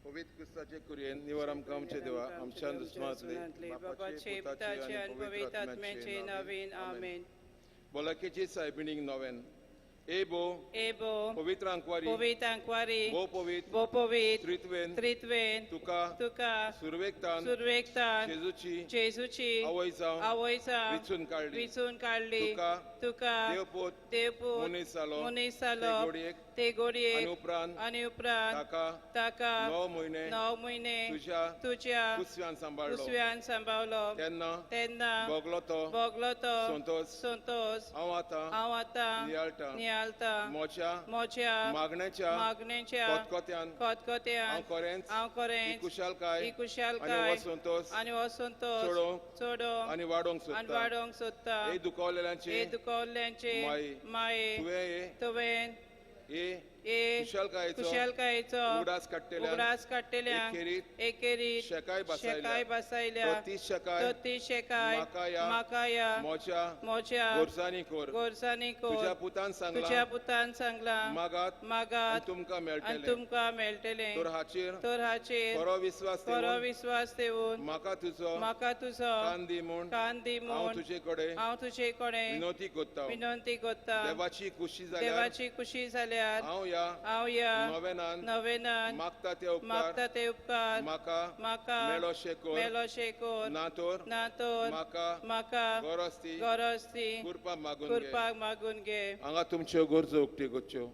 पवित्र क्रिस्ताचे कुरयेन निवर आमकां आमचे देवा आमच्या दुस्मानांतले बापाचे पुताचे आनी पवित्र आत्म्याचे नांवान आमेन. भलायकेची सायबिणीक नोवेन. ए भो एबो पवित्र आंकवारी पवित्र आंकवारी भोव पवित्र भोव पवित्र त्रित्वेन त्रित्वेन तुका तुका सुरवेकतान सुरवेकतान जेजूची जेजूची आवय जावन आवय जावन विचून काडली. विचून काडली. तुका तुका देवपूत देवपूत मनीस जालो मनीस जालो ते घोडयेक ते घोडयेक आनी उपरांत आनी उपरांत ताका ताका 9 म्हयने 9 म्हयने तुज्या तुज्या कुसव्यान सांबाळलो. कुसव्यान सांबाळलो. तेन्ना तेन्ना भोगलो तो भोगलो तो संतोस संतोस हांव आतां हांव आतां नियाळटा नियाळटा म्हज्या म्हज्या मागण्याच्या मागणेच्या खतखत्यान खतखत्यान हांव खरेंच हांव ही खरेंच कुशालकाय ही आनी कुशालकाय हो संतोस आनी हो संतोस चडोवंक चडोवंक आनी वाडोवंक आनी सोदता. वाडोवंक सोदता. हे दुखावलेल्यांचे हे दुखवल्ल्यांचे माये, माये, तुवें तुवें हे हे कुशालकायेचो कुशालकायेचो उगडास काडटल्यांक उगडास काडटल्यांक एकेरीत एकेरीत शेकाय बसायल्या. शेकाय बसायल्या. तो तीच शेकाय तो ती शेकाय म्हाका ह्या म्हाका ह्या म्हज्या म्हज्या गरजांनी कर. गरजांनी कर. तुज्या पुतान तुज्या सांगलां पुतान सांगलां मागात मागात आनी तुमकां आनी मेळटलें. तुमकां मेळटलें. तर हाचेर तर हाचेर खरो विस्वास खरो ठेवून विस्वास ठेवून म्हाका तुजो म्हाका तुजो कान दी म्हूण कान दी हांव म्हूण तुजे कडेन हांव तुजे कडेन विनवती करता. विनंती करता. देवाची खुशी जाल्यार देवाची खुशी जाल्यार हांव ह्या हांव ह्या नोवेनान नोवेनान मागता ते उपकार मागता ते उपकार म्हाका म्हाका मेळोशे कर. मेळोशे कर. ना तर ना तर म्हाका म्हाका गरज ती गरज ती कृपा मागून घे. कृपा मागून घे. हांगा तुमच्यो गरजो उक्त्यो करच्यो.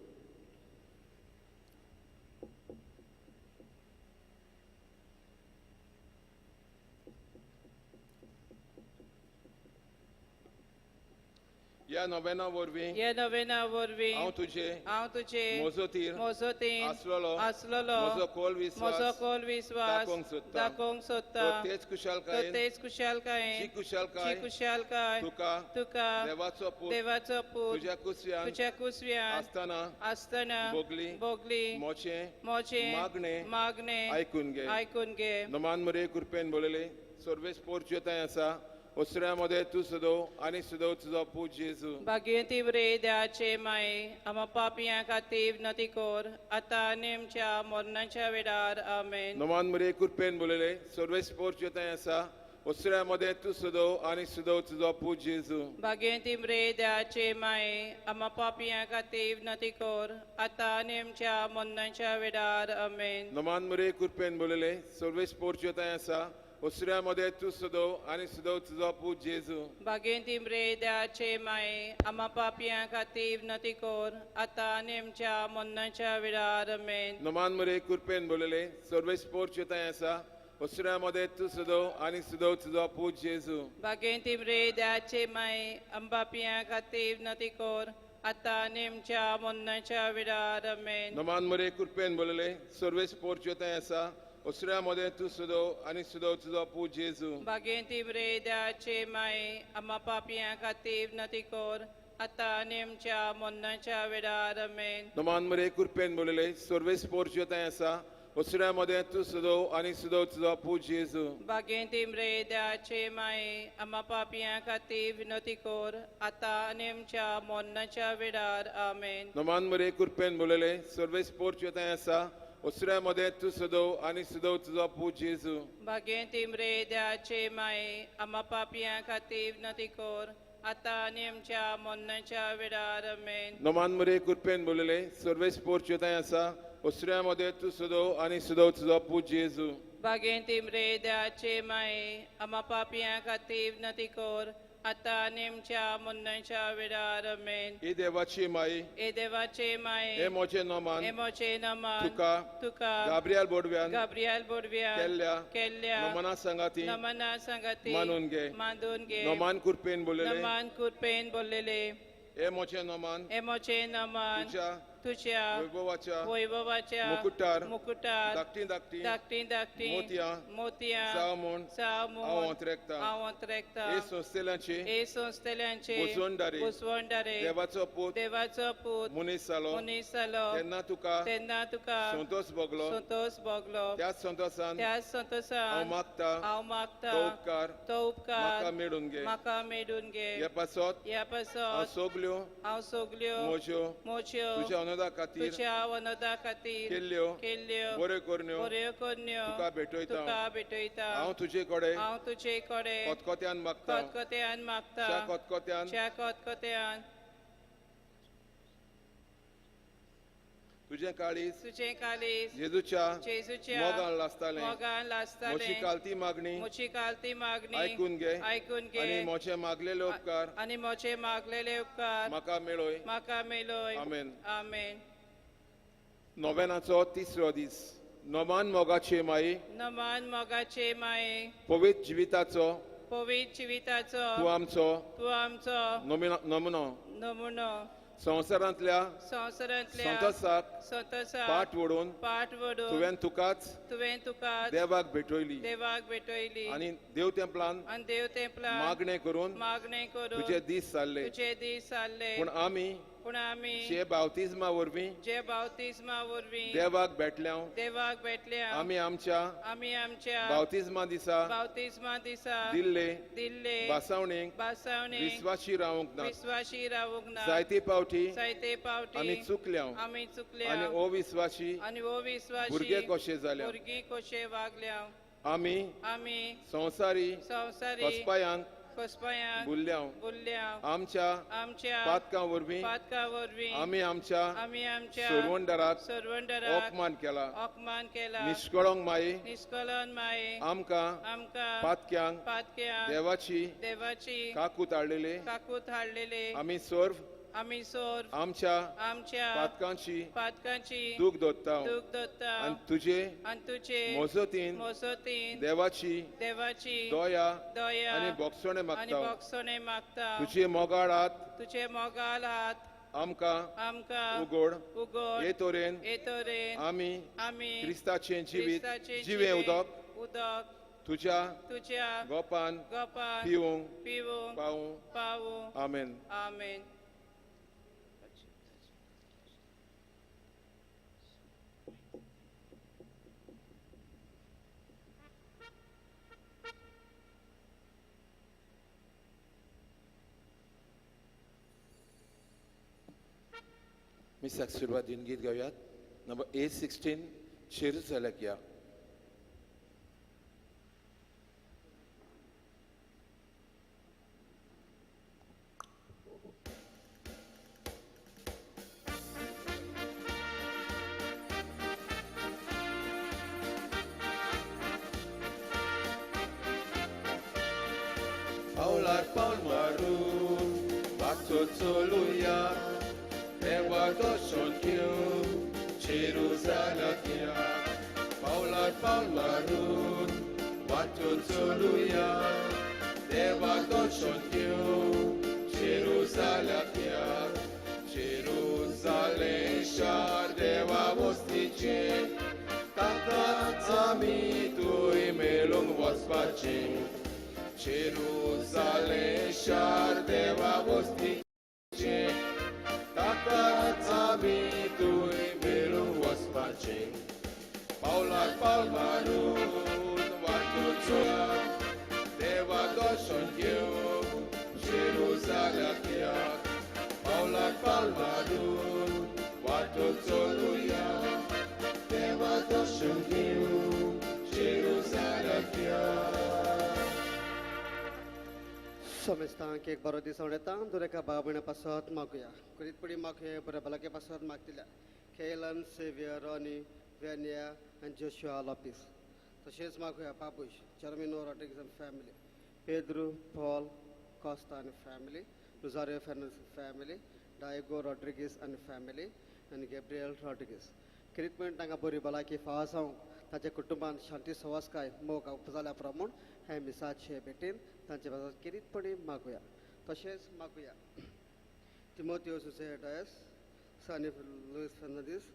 ह्या नोवेना वरवीं ह्या नोवेना वरवीं हांव तुजे हांव तुजे मोजोतीर मोजोतीन आसलेलो आसलेलो म्हजो खोल विस्वास म्हजो खोल विस्वास दाखोवंक सोदता. दाखोवंक सोदता. तो तेच तो कुशालकायेन तेच कुशालकायेन जी कुशालकाय जी कुशालकाय तुका तुका देवाचो पूत देवाचो पूत तुज्या कुसव्यान तुज्या कुसव्यान आसतना आसतना भोगली भोगली म्हजें म्हजें मागणें मागणें आयकून घे. आयकून घे. नमान मरे कृपेन बोलले सर्वेस पोर्च्यो आसा ओसऱ्या मध्ये तूं सदो आनी सदो तुजो पूत जेजू. भाग्यवती मरिये देवाचे माये, आम्हा पापयां खातीर विनवती कर आतां आनी आमच्या मरणाच्या वेळार. आमेन. नमान मरे कृपेन बोलले सर्वेस पोर्च्यो आसा ओसऱ्या मध्ये तूं सदो आनी सदो तुजो पूत जेजू. भाग्यवती मरिये देवाचे माये, आम्हा पापयां खातीर विनवती कर आतां आनी आमच्या मरणाच्या वेळार. आमेन. नमान मरे कृपेन बोलले सर्वेस पोर्च्यो आसा ओसऱ्या मध्ये तूं सदो आनी सदो तुजो पूत जेजू. भाग्यवती मरिये देवाचे माये, आम्हा पापयां खातीर विनवती कर आतां आनी आमच्या मरणाच्या वेळार. आमेन. नमान मरे कृपेन बोलले सर्वेस पोर्च्यो आसा ओसऱ्या मध्ये तूं सदो आनी सदो तुजो पूत जेजू. भाग्यवती मरिये देवाचे माये, आम्हा पापयां खातीर विनवती कर आतां आनी आमच्या मरणाच्या वेळार. आमेन. नमान मरे कृपेन बोलले सर्वेस पोर्च्यो आसा ओसऱ्या मध्ये तूं सदो आनी सदो तुजो पूत जेजू. भाग्यवती मरिये देवाचे माये, आम्हा पापयां खातीर विनवती कर आतां आनी आमच्या मरणाच्या वेळार. आमेन. नमान मरे कृपेन बोलले सर्वेस पोर्च्यो आसा ओसऱ्या मध्ये तूं सदो आनी सदो तुजो पूत जेजू. भाग्यवती मरिये देवाचे माये, आम्हा पापयां खातीर विनवती कर आतां आनी आमच्या मरणाच्या वेळार. आमेन. नमान मरे कृपेन बोलले सर्वेस पोर्च्यो आसा ओसऱ्या मध्ये तूं सदो आनी सदो तुजो पूत जेजू. भाग्यवती मरिये देवाचे माये, आम्हा पापयां खातीर विनवती कर आतां आनी आमच्या मरणाच्या वेळार. आमेन. नमान मरे कृपेन बोलले सर्वेस पोर्च्यो आसा ओसऱ्या मध्ये तूं सदो आनी सदो तुजो पूत जेजू. भाग्यवती मरिये देवाचे माये, आम्हा पापयां खातीर विनवती कर आतां आनी आमच्या मरणाच्या वेळार. आमेन. ही देवाची माई, हे देवाचे माये, हे म्हजें नमान हे म्हजें नमन तुका तुका गाब्रियल बोडव्यान गाब्रियल बोडव्यान केल्ल्या केल्ल्या नमना सांगाती नमना सांगाती मानून घे. मानून घे. नमान कृपेन बोलले नमान कृपेन बोललेले हे म्हजें नमान हे म्हजें नमन तुज्या तुझ्या वैभवाच्या वैभवाच्या मुकुटार मुकुटार धाकटी धाकटी धाकटी धाकटी मोतयां मोतयां जावं म्हूण जावं म्हूण हांव अंतरेकतां. हांव अंतरेकतां. हे संस्थेल्याची हे संस्थेल्यांचे बुजवणदारे बुजवणदारे देवाचो पूत देवाचो पूत मनीस जालो मनीस जालो तेन्ना तुका तेन्ना तुका संतोष भोगलो संतोष भोगलो त्याच संतोषान त्याच संतोषान हांव मागता हांव मागता तो उपकार तो उपकार म्हाका मेळून घे. म्हाका मेळून घे. हे पासत ह्या हांव पासत सगल्यो हांव सगल्यो म्हज्यो म्हज्यो तुज्या वनोदा खातीर तुज्या वनोदा खातीर केल्ल्यो केल्ल्यो बऱ्यो करण्यो बऱ्यो करण्यो तुका भेटयता. तुका भेटयता. हांव तुजे कडेन हांव तुजे कडेन खतखत्यान मागता. खतखत्यान मागता. च्या खतखत्यान च्या खतखत्यान तुजें काळीज तुजें काळीज जेजूच्या जेजूच्या मोगान लासतालें. मोगान लासतालें. म्हजी कालती मागणी म्हजी कालती मागणी आयकून घे आयकून घे आनी म्हजे मागलेले उपकार आनी म्हजे मागलेले उपकार म्हाका मेळय. म्हाका मेळय. आमेन. आमेन. नोवेनाचो तिसरो दीस. नोमान मोगाचे माई, नमान मोगाचे माये, पवित्र जिविताचो पवित्र जिविताचो तूं आमचो तूं आमचो नमुनो. नमुनो. संवसारांतल्या संवसारांतल्या संतोसाक संतोसाक पाट वडून पाट वडून तुवें तुकाच तुवें तुका देवाक भेटयली देवाक भेटयली आनी देव तेंपलान आनी देव तेंपलान मागणें करून मागणें करून तुजे दीस सारले. तुजे दीस सारले. पूण आमी पूण आमी जे बावतिज्मा वरवीं जे बावतिज्मा वरवीं देवाक भेटल्या देवाक भेटल्या आमी आमच्या आमी आमच्या बावतिज्मा दिसा बावतिज्मा दिसा दिल्ले दिल्ले भासावणेक भासावणेक विस्वाशी रावंक ना. विस्वाशी रावूंक ना. जायते पावटी जायते पावटी आमी चुकल्या आमी चुकल्या आनी अविस्वाशी आनी अविस्वाशी भुरगे कशे जाल्या. भुरगीं कशे वागल्या. आमी आमी संवसारी संवसारी कसपायांक कसपायांक भुल्ल्या भुल्ल्या. आमच्या आमच्या पातकां वरवीं पातकां वरवीं आमी आमच्या आमी आमच्या सरवंडराक सरवंडराक अपमान केला. अपमान केला. निश्कळंक माई, निश्कलन माये, आमकां आमकां पातक्यांक पातक्यांक देवाची देवाची काकूत हाडलेले काकूत हाडलेले. आमी सर्व आमी सोर आमच्या आमच्या पातकांची पातकांची दूख दोत्ता दूख दोत्ता आनी तुजे आनी तुजे मोजतीन मोसतीन देवाची देवाची दया दया आनी बोगसणे आनी मागता. बोगसणे मागता. तुजे मोगाळ हात तुजे मोगाल हात आमकां आमकां उगड उगड हे तरेन हे तरेन आमी आमी क्रिस्ताचें जिवीत क्रिस्ताचें जिवें जिवीत उदक उदक तुज्या तुज्या गोपान गोपान पिवंक पिवूंक पावूं. पावूं. आमेन. आमेन. मिसाक सुरवातीन गीत गावयात नंबर 816 जेरुसलेक या. पावलार पावल मारून वाचो चलुया देवा दर्शन घेवन जेरुसलेक या. पावलार पावल मारून वाचो चलुया देवा दर्शन घेवन जेरुसलेक या. जेरुसलेम शार देवा वस्तीचें ताकाच आमी थंय मेळूंक वचपाचें. जेरुसलेम शार देवा वस्तीचें ताकाच आमी थंय मेळूंक वचपाचें. पावलार पावल मारून वाटो चलया देवा दर्शन घेवन जेरुसलेक या. पावलार पावल मारून वाटो चलुया देवा दर्शन घेवन जेरुसलेक या. समेस्तांक एक बरो दीस येता. दुरेका भाव भयणा पासत मागुया. कुरीतपडी मागुया बऱ्या भलायके पासत मागतल्या केलन सेवियर रॉनी वेनिया आनी जोशुआ लोपीस. तशेंच मागुया बाबूश जर्मिनो रॉड्रिगीज आनी फॅमिली, पेद्रू पॉल कॉस्ता आनी फॅमिली, रोजारियो फेर्नांडीस फॅमिली, डायगो रॉड्रिगीज आनी फॅमिली आनी गॅब्रियल रॉड्रिगीज. किरीतपणी तांकां बरी भलायकी फावो जावंक ताच्या कुटुंबान शांती सवासकाय मोग उपजाल्या प्रमाण हे मिसाचे भेटीन तांचे पासत किरीतपणी मागुया. तशेंच मागुया Timotheo Jose Dias, Sunny Luis Fernandes,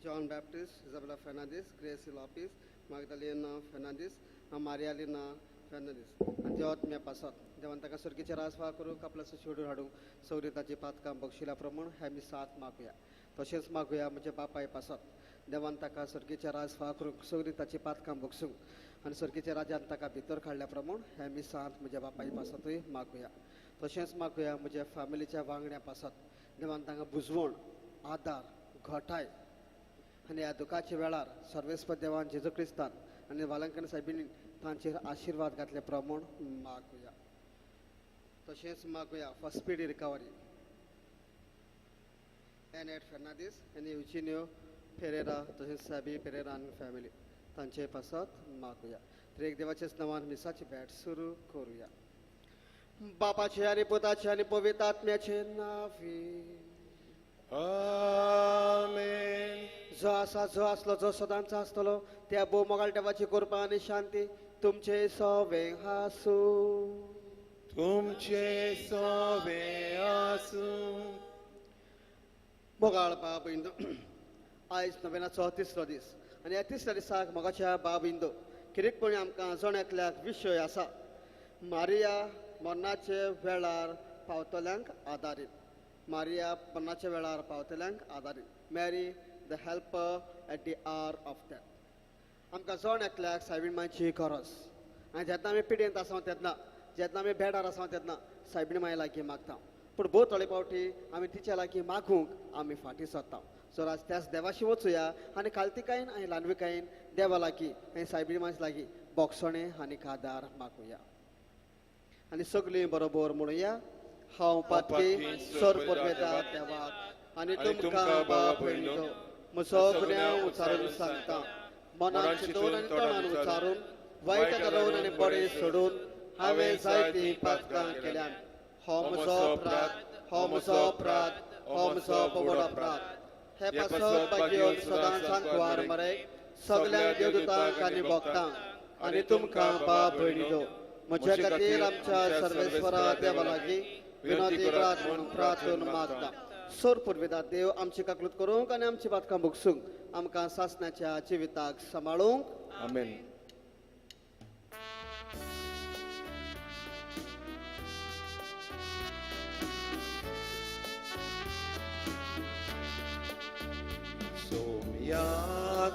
John Baptist, Isabella Fernandes, Gracie Lopes, Magdalena Fernandes, Marialina Fernandes. आनी देवात म्या पासत देवान ताका सुर्गीचे राजवा करूंक आपल्या सोडून हाडूंक सगळीं ताची पातकां बक्षिल्या प्रमाण हे मी साथ मागुया. तशेंच मागुया म्हज्या बापाय पासत देवान ताका सर्गीचे राजवा करूंक सगळीं ताची पातकां बक्षूंक आनी सर्गीच्या राजान ताका भितर काडल्या प्रमाण हे मी सांत म्हज्या बापाय पासतूय मागुया. तशेंच मागुया म्हज्या फॅमिलीच्या वांगड्या पासत देवान तांकां बुजवण आदार घटाय आनी ह्या दुखाच्या वेळार सर्वेस्पर देवान जेजू क्रिस्तान आनी वालंकन सायबिणीन तांचेर आशिर्वाद घातले प्रमाण मागुया. तशेंच मागुया for speedy recovery Annette Fernandes आनी युजिनियो फेरेरा तशेंच सॅबी पेरेरा आनी फॅमिली तांचे पासत मागुया. तर एक देवाच्याच नांवान मिसाची भेट सुरू करुया. बापाचे आनी पुताचे आनी पवित्र आत्म्याचे नांवी. आमेन. जो आसा, जो आसलो, जो सदांच आसतलो त्या भोव मोगाळ देवाची कृपा आनी शांती तुमचे सवें आसूं. तुमचे सवें आसूं. मोगाळ बाब इंदो, आयज नव्यानाचो तिसरो दीस आनी ह्या तिसऱ्या दिसाक मोगाच्या बाब इंदो किरीटपणी आमकां जण एकल्याक विशय आसा मारिया मरणाचे वेळार पावतल्यांक आदारीत. मारिया मरणाच्या वेळार पावतल्यांक आदारीत. Mary the helper at the hour of death. आमकां जण एकल्याक सायबीण मांयची गरज आनी जेन्ना आमी पिडेंत आसा तेन्ना, जेन्ना आमी बेडार आसा तेन्ना सायबीण माय लागीं मागता, पूण भोव थोडे फावटी आमी तिच्या लागीं मागूंक आमी फाटीं सरता. सो आज त्याच देवाशी वचुया आनी कालतिकायेन आनी ल्हानविकायेन देवा लागीं आनी सायबीण मांय लागीं बोगसणें आनी कादार मागुया आनी सगळीं बरोबर म्हणुया. हांव पातकी सर पुर्वेता देवाक आनी तुमकां बाप भयणीचो म्हजो गुन्यांव उचारून सांगता. मनान चिंतून आनी तोंडान उचारून, वायट करून आनी बरें सोडून हांवें जायतीं पातकां केल्यात. हो म्हजो अपराध, हो म्हजो अपराध, हो म्हजो व्हड अपराध. हे पासत भाग्योन सदां सांकवार मरे सगळ्यांक देवदूतांक आनी भक्तांक आनी तुमकां बाप भयणीचो म्हज्या खातीर आमच्या सर्वेस्वरा देवा लागीं विनोदी करात म्हणून प्रार्थना मागता. सोर पुर्विदा देव आमची काकलूत करूंक आनी आमची बातकां भोगसूंक आमकां सासणाच्या जिविताक सांबाळूंक. आमेन. Somya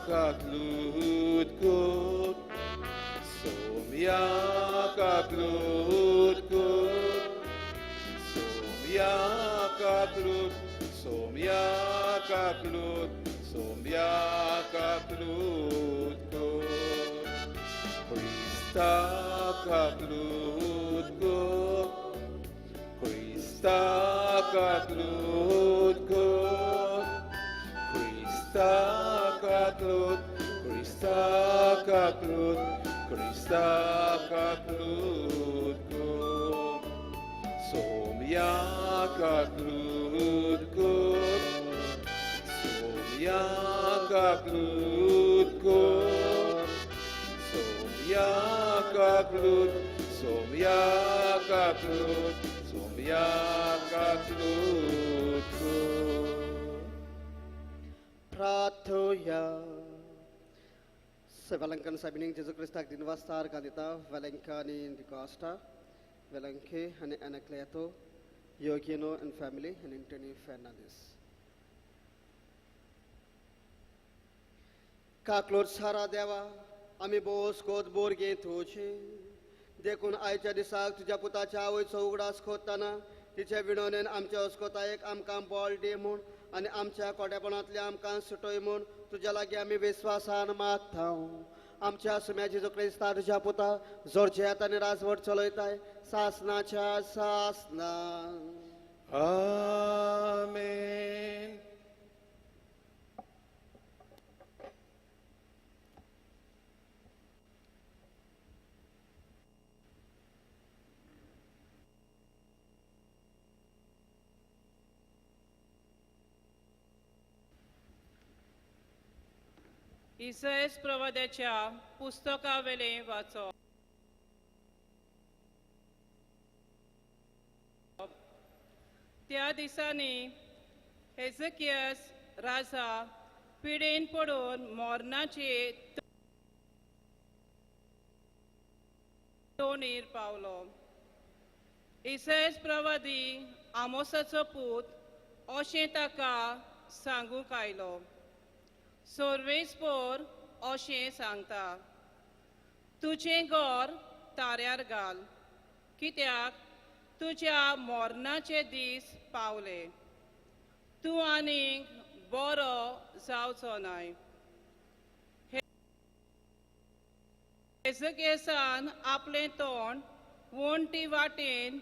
kaklutkut, somya kaklutkut, somya kaklut, somya kaklut, somya kaklutkut. Krista kaklutkut, Krista kaklutkut, Krista kaklut, Krista kaklut, Krista kaklutkut. Somya kaklutkut, somya kaklutkut, somya kaklut, somya kaklut, somya kaklutkut. प्रार्थुया. Velankanni सायबिणीक जेजू क्रिस्ताक दिनवास्तार गांदिता. वेलंकानी डिकॉस्टा, वेलंके आनी एनाक्लेतो, योगिनो एंड फॅमिली आनी Anthony Fernandes. काकलोर सारा देवा, आमी बोस कोत बोरगे तुजी, देखून आयच्या दिसाक तुज्या पुताच्या आवयचो उगडास कोत्ताना तिच्या विणवणेन आमच्या अस्कोतायेक आमकां बळ दी म्हूण आनी आमच्या कोट्यापणांतल्या आमकां सुटय म्हूण तुज्या लागीं आमी विस्वासान मागता. आमच्या सुम्या जेजू क्रिस्ता तुज्या पुता जोरजेत आनी राजवट चलयताय सासनाच्या सासना. आमेन. इसायस प्रवाद्याच्या पुस्तकावेलें वाचप. त्या दिसांनी हेजकियस राजा पिडेन पडून मरणाचे तोंडीर पावलो. इसायस प्रवादी आमोसाचो पूत अशें ताका सांगूंक आयलो. सर्वेस्पोर अशें सांगता, तुजें घर ताऱ्यार घाल, कित्याक तुज्या मरणाचे दीस पावले, तूं आनीक बरो जावचो नाय. हेजकेसान आपलें तोंड वणटी वाटेन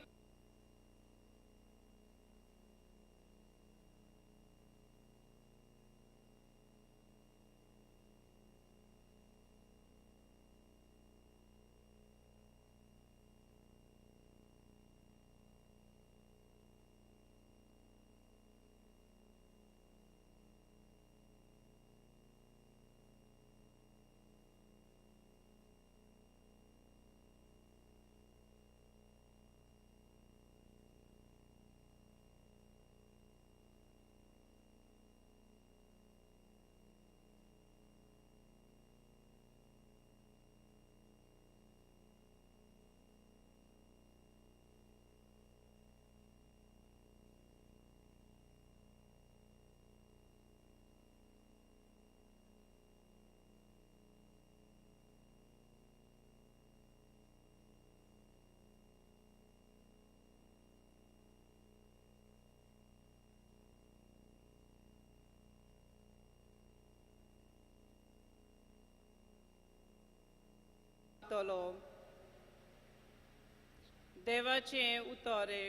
देवाचे उतरे.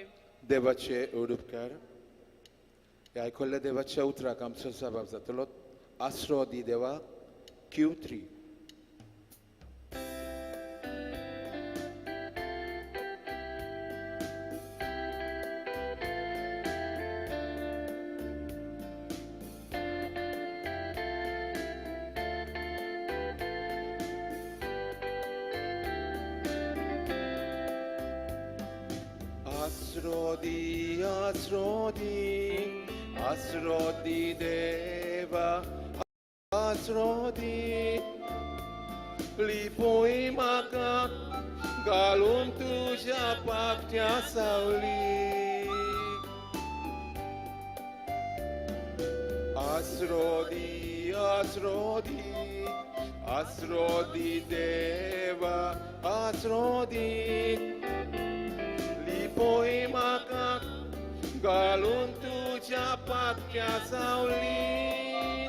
देवाचे उपकार. ह्या आयकल्ल्या देवाच्या उतराक आमचो जबाब जातलो. आसरो दी देवा. Q3. आसरो दी, आसरो दी, आसरो दी देवा, आसरो दी. लिपोय म्हाका घालून तुज्या पाकट्या सावली. आसरो दी, आसरो दी, आसरो दी देवा, आसरो दी. लिपोय म्हाका घालून तुज्या पाकट्या सावली.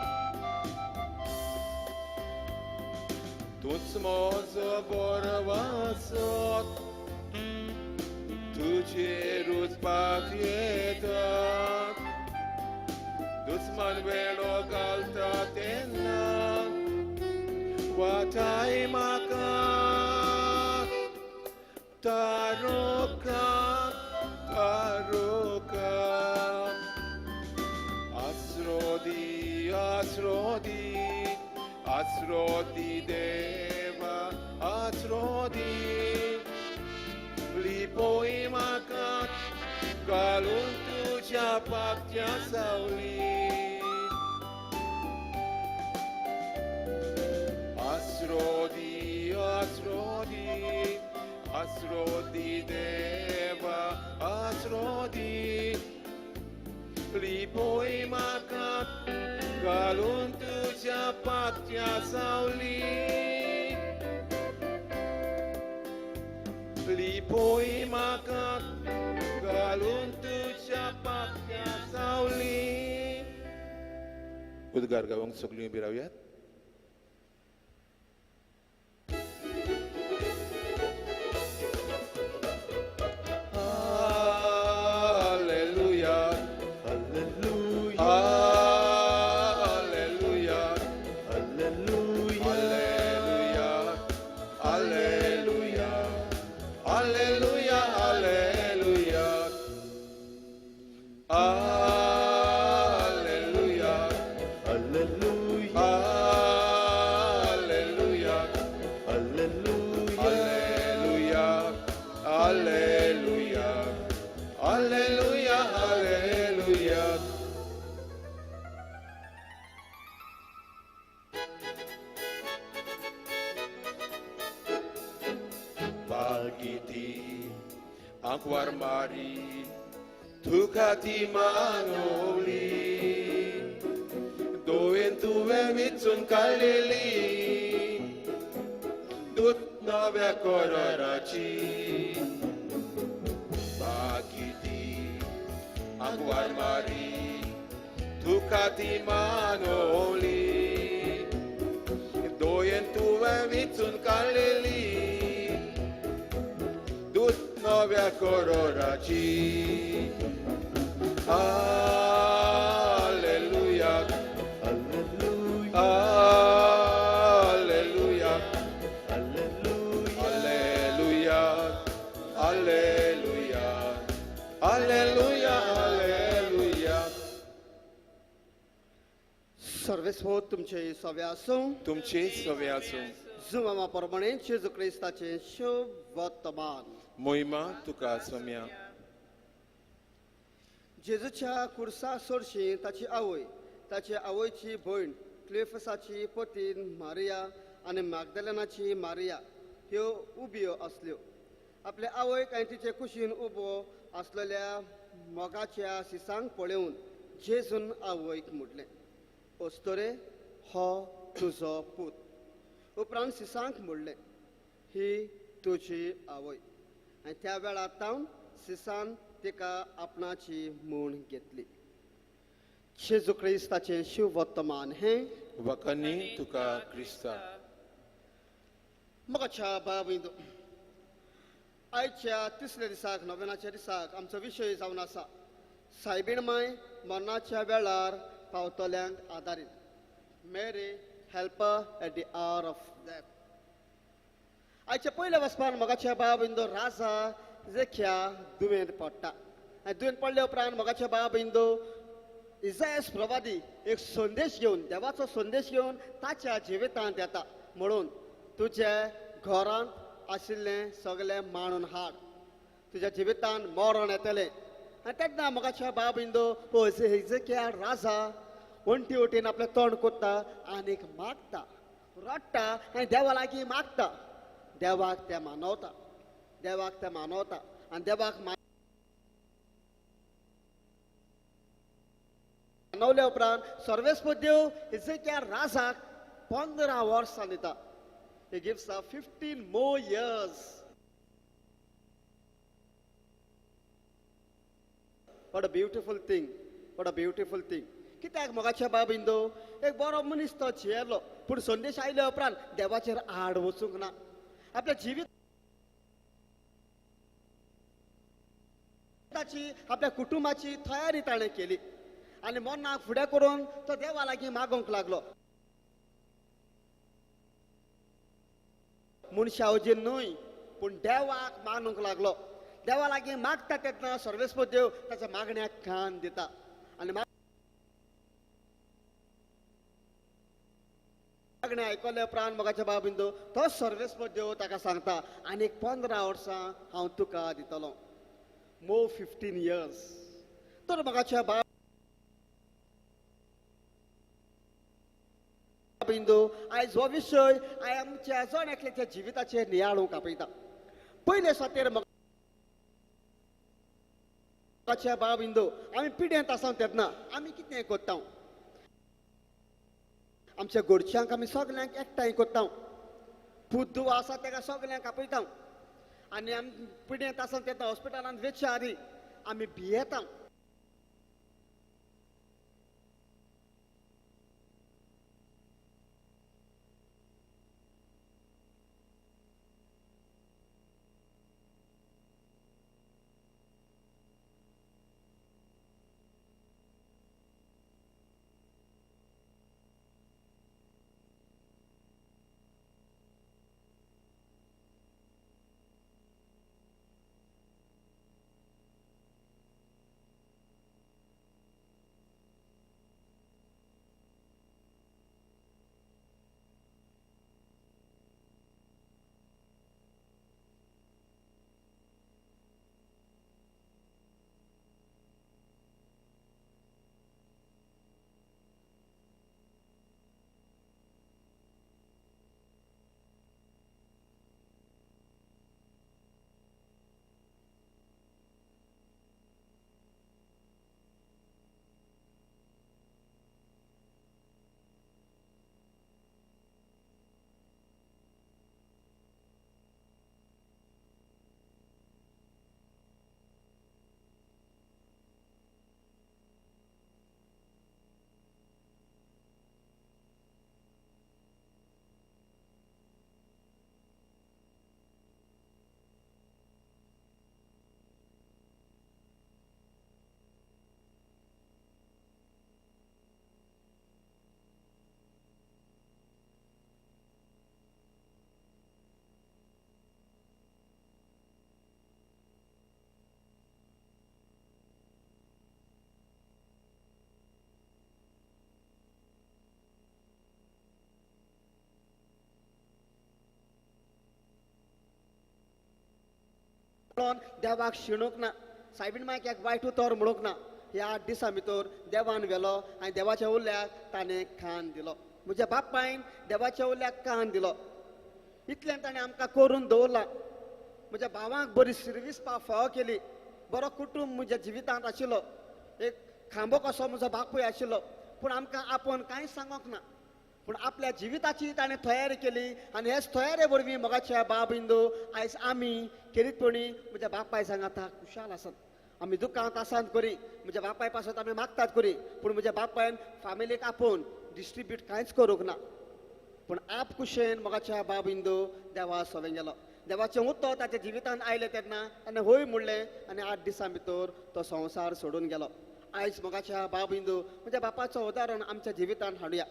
तूंच म्हजो बरो वासत, तुजेरूच पातयेता. दुस्मान वेळो घालता तेन्ना वाटाय म्हाका. तारोका, तारोका. आसरो दी, आसरो दी, आसरो दी देवा, आसरो दी. लिपोय म्हाका घालून तुज्या पाकट्या सावली. आसरो दी, आसरो दी, आसरो दी देवा, आसरो दी. लिपोय म्हाका घालून तुज्या पाकट्या सावली. लिपोय म्हाका घालून तुज्या पाकट्या सावली. उद्गार गावंक सगळीं उबी रावयात. Alleluia, Alleluia, Alleluia, Alleluia, Alleluia, Alleluia, Alleluia, Alleluia, Alleluia, Alleluia, Alleluia, Alleluia, Alleluia, Alleluia, Alleluia. Bagiti ankwar mari tukati manoli doen tuve mitsun kalili dut navya korarachi. Bagiti ankwar mari तुका ती मानवली दोयेन तुवें विचून काडलेली दूत नव्या करोराची. Alleluia, Alleluia, Alleluia, Alleluia, Alleluia, Alleluia, Alleluia, Alleluia. सर्वेस्व तुमचे सवे आसूं. तुमचे सवे आसूं. जुमामा प्रमाणे जेजू क्रिस्ताचें शुभ वर्तमान. मोहिमा तुका सोम्या. जेजूच्या कुर्सा सोडशी ताची आवय, ताचे आवयची भयण, क्लेफसाची पतीन मारिया आनी मागदलनाची मारिया ह्यो उब्यो आसल्यो. आपले आवयक आनी तिचे कुशीन उबो आसलेल्या मोगाच्या सिसांक पळोवन जेजून आवयक म्हटलें, अस्तोरे, हो तुजो पूत. उपरांत सिसांक म्हणलें, ही तुजी आवय. आनी त्या वेळार तावन सिसान तिका आपणाची म्हूण घेतली. जेजू क्रिस्ताचें शिववर्तमान हें. वखणी तुका क्रिस्ता. मोगाच्या बाबींत, आयच्या तिसऱ्या दिसाक, नव्यानाच्या दिसाक आमचो विशय जावन आसा सायबीण माय मरणाच्या वेळार पावतल्यांक आदारीत, Mary helper at the hour of death. आयच्या पयल्या वचपान मोगाच्या बाबिंदो राजा जेख्या दुयेंत पडटा आनी दुयेंत पडल्या उपरांत मोगाच्या बाबिंदो इजायस प्रवादी एक संदेश घेवन, देवाचो संदेश घेवन ताच्या जिवितांत येता म्हणून तुज्या घरांत आशिल्लें सगळें मांडून हाड, तुज्या जिवितांत मरण येतलें. आनी तेन्ना मोगाच्या बाबिंदो हो हेजेकिया राजा वण्टी वटेन आपलें तोंड कोत्ता आनीक मागता, रडटा आनी देवा लागीं मागता. देवाक तें मानवता, देवाक तें मानवता आनी देवाक मानवल्या उपरांत सर्वेस्पर देव हेजेकिया राजाक 15 वर्सां दिता. He gives her 15 more years. What a beautiful thing. What a beautiful thing. कित्याक मोगाच्या बाबिंदो एक बरो मनीस तो जियेलो, पूण संदेश आयल्या उपरांत देवाचेर आड वचूंक ना. आपल्या जिविताची, आपल्या कुटुंबाची तयारी ताणें केली आनी मरणाक फुडें करून तो देवा लागीं मागूंक लागलो. मनशा वजीन न्हय पूण देवाक मानूंक लागलो. देवा लागीं मागता तेन्ना सर्वेस्पर देव ताच्या मागण्याक कान दिता आनी मागणें आयकल्या उपरांत मोगाच्या बाबिंदो तो सर्वेस्पर देव ताका सांगता आनीक 15 वर्सां हांव तुका दितलो, मोर 15 इयर्स. तर मोगाच्या बाबिंदो आयज हो विशय आयज आमच्या जण एकल्याच्या जिविताचेर नियाळूंक आपयता. पयले सातेर मोगाच्या बाबिंदो आमी पिड्यांत आसा तेन्ना आमी कितें करता? आमच्या घरच्यांक आमी सगल्यांक एकठांय करता, पूत धुव आसा ताका सगल्यांक आपयता आनी आमी पिड्यांत आसा तेन्ना हॉस्पिटलांत वचच्या आदी आमी भियेता. म्हणून देवाक शिणूंक ना, सायबीण मायक एक वायट उतर म्हणूंक ना. ह्या 8 दिसां भितर देवान व्हेलो आनी देवाच्या उल्याक ताणें कान दिलो. म्हज्या बापायन देवाच्या उल्याक कान दिलो, इतल्यान ताणें आमकां करून दवरला. म्हज्या भावांक बरी सर्वीस फावो केली, बरो कुटूंब म्हज्या जिवितांत आशिल्लो, एक खांबो कसो म्हजो बापूय आशिल्लो. पूण आमकां आपोवन कांय सांगोंक ना, पूण आपल्या जिविताची ताणें तयारी केली आनी हेच तयारे वरवीं मोगाच्या बाब इंदू आयज आमी खेरीतपणी म्हज्या बापाय सांगाता खुशाल आसात. आमी दुकांत आसात करी, म्हज्या बापाय पासत आमी मागतात करी, पूण म्हज्या बापायन फामिलीक आपोवन डिस्ट्रिब्यूट कांयच करूंक ना. पूण आप कुशेन मोगाच्या बाब इंदू देवा सोवें गेलो. देवाचें उतर ताच्या जिवितांत आयलें तेन्ना ताणें हय म्हणलें आनी 8 दिसां भितर तो संवसार सोडून गेलो. आयज मोगाच्या बाब इंदू म्हज्या बापाचो उदाहरण आमच्या जिवितांत हाडुया.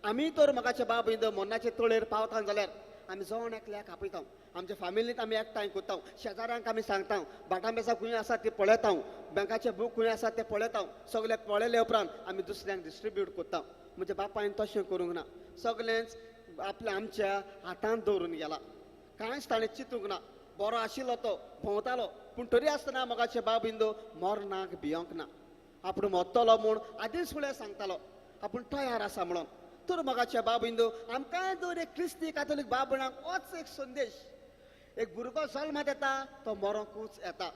आमी तर मोगाच्या बाब इंदू मरणाचे तळेर पावता जाल्यार आमी जण एकल्याक आपयता, आमच्या फामिलींत आमी एकठांय करता, शेजाऱ्यांक आमी सांगता, भाटां बेसां खंय आसा ती पळयता, बँकाचे बूक खंय आसा ते पळयता. सगळ्याक पळयले उपरांत आमी दुसऱ्यांक डिस्ट्रिब्यूट करता. म्हज्या बापायन तशें करूंक ना, सगळेंच आपल्या आमच्या हातांत दवरून गेला. कांयच ताणें चिंतूंक ना. बरो आशिल्लो तो, भोंवतालो, पूण तरी आसतना मोगाचे बाब इंदू मरणाक भियोंक ना. आपूण मरतलो म्हूण आदींच फुडें सांगतालो, आपूण तयार आसा म्हणून. तर मोगाच्या बाब इंदू आमकां दर एक क्रिस्ती कातोलीक बाब भयणांक होच एक संदेश. एक भुरगो जल्माक येता तो मरोंकूच येता,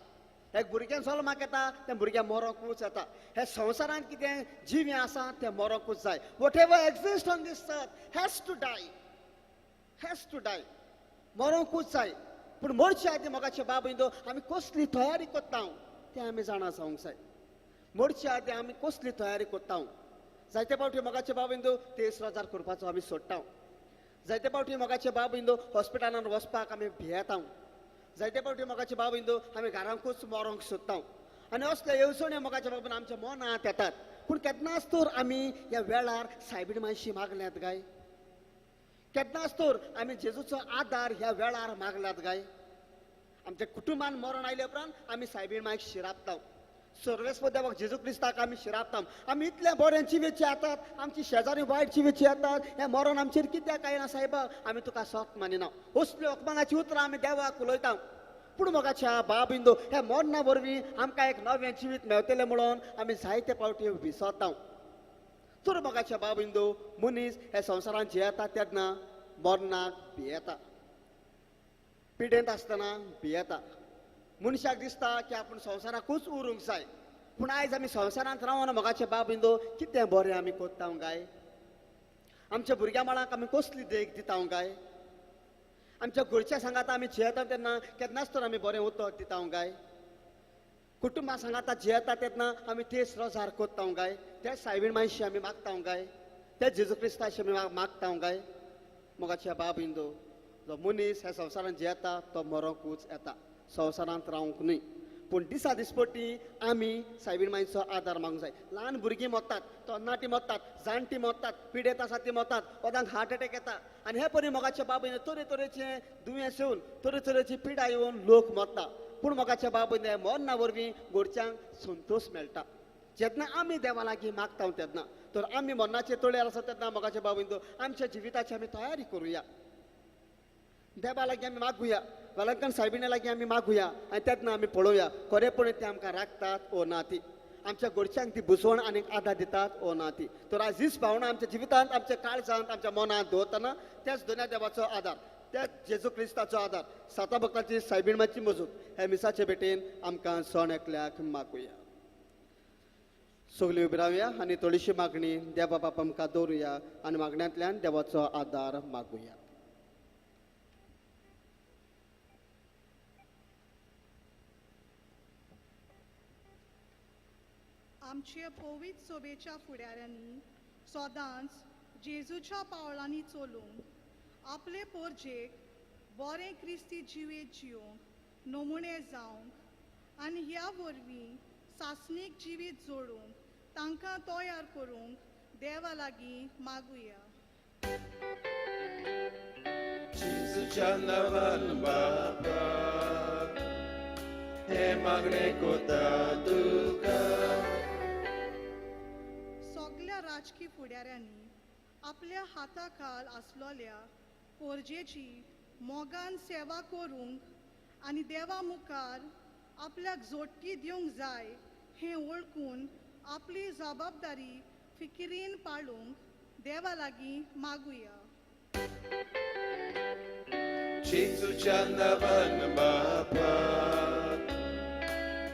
एक भुरगें जल्माक येता तें भुरगें मरोंकूच येता. हे संवसारांत कितें जिवें आसा तें मरोंकूच जाय. Whatever exist on this earth has to die, has to die, मरोंकूच जाय. पूण मरचे आदीं मोगाचे बाब इंदू आमी कसली तयारी करता तें आमी जाणा जावंक जाय. मरचे आदीं आमी कसली तयारी करता. जायते फावटी मोगाचे बाब इंदू तेस रोजार करपाचो आमी सोडटा. जायते फावटी मोगाचे बाब इंदू हॉस्पिटलान वचपाक आमी भियेता. जायते फावटी मोगाचे बाब इंदू आमी घरांकूच मरोंक सोदता. आनी असले येवजण्यो मोगाच्या बाबून आमच्या मनांत येतात. पूण केन्नाच तर आमी ह्या वेळार सायबीण मायशी मागल्यात काय? केन्नाच तर आमी जेजूचो आदार ह्या वेळार मागल्यात काय? आमच्या कुटुंबान मरण आयले उपरांत आमी सायबीण मायक शिरापता, सर्वेस्पर देवाक जेजू क्रिस्ताक आमी शिरापता. आमी इतले बरें जिवेचे येतात, आमची शेजारी वायट जिवेची येतात, हें मरण आमचेर कित्याक आयना सायबा, आमी तुका सोत मानिना. असल्यो अपमानाची उतरां आमी देवाक उलयता. पूण मोगाच्या बाब इंदू ह्या मरणा वरवीं आमकां एक नवें जिवीत मेळटलें म्हणून आमी जायते फावटी विसरता. तर मोगाच्या बाब इंदू मनीस ह्या संवसारांत जियेता तेन्ना मरणाक भियेता, पिडेंत आसतना भियेता. मनशाक दिसता की आपूण संवसाराकूच उरूंक जाय. पूण आयज आमी संवसारांत रावन मोगाचे बाब इंदू कितें बरें आमी करता काय? आमच्या भुरग्यां बाळांक आमी कसली देख दिता काय? आमच्या घरच्या सांगाता आमी जियेता तेन्ना केन्नाच तर आमी बरें उतर दिता काय? कुटुंबा सांगाता जियेता तेन्ना आमी तेच रोजार करता काय? तेच सायबीण मायशी आमी मागता काय? तेच जेजू क्रिस्ताशी आमी मागता काय? मोगाच्या बाब इंदू जो मनीस ह्या संवसारांत जियेता तो मरोंकूच येता, संवसारांत रावंक न्हय. पूण दिसा दिसपट्टी आमी सायबीण मायचो आदार मागूंक जाय. ल्हान भुरगीं मरतात, तरणाटीं मरतात, जाणटीं मरतात, पिडेंत आसा तीं मरतात, कोणाक हार्ट एटॅक येता. आनी हे परी मोगाच्या बाबीन तरेतरेचे दुयेंस येवन तरेतरेची पिडा येवन लोक मरता. पूण मोगाच्या बाबीन मरणा वरवीं घरच्यांक संतोश मेळटा. जेन्ना आमी देवा लागीं मागता तेन्ना तर आमी मरणाचे तळयेर आसा तेन्ना मोगाच्या बाबीन आमच्या जिविताची आमी तयारी करुया, देवा लागीं आमी मागुया, वेलंकन सायबिणा लागीं आमी मागुया आनी तेन्ना आमी पळोवया खरेपणी ते आमकां राखतात ओ ना ती, आमच्या घरच्यांक ती बुजवण आनी आदार दितात ओ ना ती. तर आयज हीच भावना आमच्या जिवितांत, आमच्या काळजांत, आमच्या मनांत दवरतना त्याच दोन्या देवाचो आदार, त्याच जेजू क्रिस्ताचो आदार, साता भक्ताची सायबीण माची मजूत ह्या मिसाचे भेटेन आमकां सण एकल्याक मागुया. सगळीं उबी रावया आनी थोडीशी मागणी देवा बापा आमकां दवरुया आनी मागण्यांतल्यान देवाचो आदार मागुया. आमचे पवित्र सोबेच्या फुडाऱ्यांनी सदांच जेजूच्या पावलांनी चलूंक, आपले पोरजेक बरें क्रिस्ती जिवीत जिवंक नमुणे जावंक आनी ह्या वरवीं सासणीक जिवीत जोडूंक तांकां तयार करूंक देवा लागीं मागुया. जेजूच्या नांवान बाबा हे मागणें कोता तुका. सगल्या राजकी फुडाऱ्यांनी आपल्या हाता खाल आसलोल्या पोरजेची मोगान सेवा करूंक आनी देवा मुखार आपल्याक जोडटी दिवंक जाय हें वळखून आपली जबाबदारी फिकिरीन पाळूंक देवा लागीं मागुया. जेजूच्या नांवान बापा,